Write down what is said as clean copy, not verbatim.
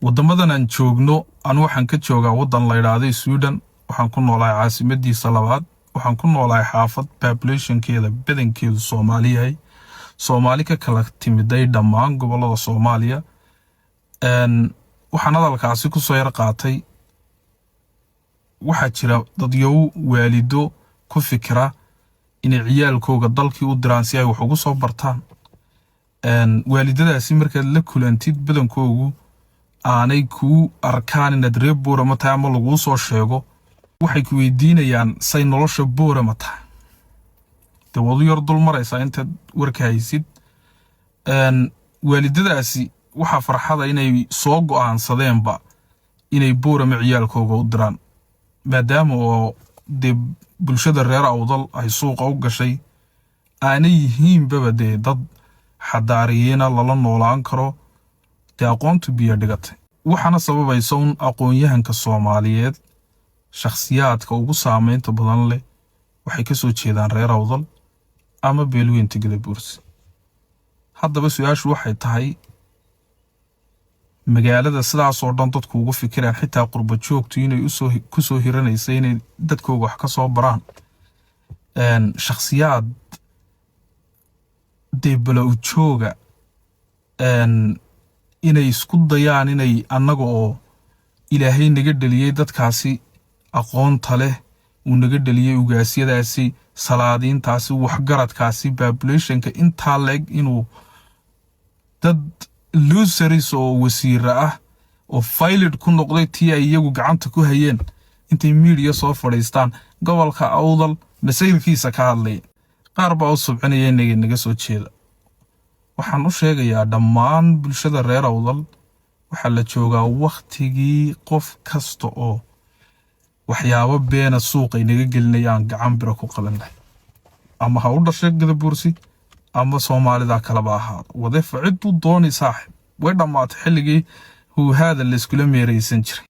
Waddamadan aan joogno, anu waxaan ka joogaa waddan la idhaahday Sweden. Waxaan ku noolahay caasimadiisa labaad. Waxaan ku noolahay xaafad populationkeeda badankeedu Soomaali yahay, Soomaali ka kala timiday dhammaan gobolada Soomaaliya. Waxaan hadalkaasi kusoo yar qaatay, waxaa jira dadyow waalido ku fikira inay ciyaalkooga dalkii u diraan si ay wax ugu soo bartaan. Waalidadaasi markaad la kulantid, badankoogu aanay kuu arkaan inaad reer Boorama tahay ama laguu soo sheego, waxay ku weydiinayaan, "Say nolosha Boorama tahay?" Dee waad u yar dul maraysaa intaad warka haysid. Waalidadaasi waxaa farxada inay soo go'aansadeenba inay Boorama ciyaalkooga u diraan, maadaama oo dee bulshada reer Awdal ay suuqa u gashay, aanay yihiinbaba dee dad xadaariyiina, lala noolaan karo, dee aqoontu biyo dhigatay. Waxaana sababaysa un aqoon-yahanka Soomaaliyeed, shakhsiyaadka ugu saameynta badan leh, waxay ka soo jeedaan reer Awdal ama beelweynta Gadabuursi. Haddaba su-aashu waxay tahay, magaalada sidaasoo dhan dadku ugu fikiraan, xitaa qurba joogtu inay usoo ku soo hiranaysa inay dadkooga wax ka soo baraan, shakhsiyaad dee bala ujooga inay isku dayaan inay annaga oo Ilaahay naga dheliyey dadkaasi aqoonta leh, uu naga dheliyey ugaasyadaasi, salaadiintaasi, waxgaradkaasi, populationka intaa leeg, inuu dad losers oo wasiira ah oo failed ku noqday tii ay iyagu gacanta ku hayeen, intay media soo fadhiistaan gobolka Awdal masayrkiisa ka hadlaya. Qaar baa u subcinaya inaga naga soo jeeda. Waxaan u sheegayaa dhammaan bulshada reer Awdal, waxaa la joogaa wakhtigii qof kasta oo waxyaabo beena suuqay naga gelinayaan gacan bira ku qaban lahay, ama ha u dhashay Gadabuursi ama Soomaalida kaleba ahaado wadeefa cidduu dooni. Saaxib, way dhammaatay xilligii huuhaada layskula meeraysan jiray.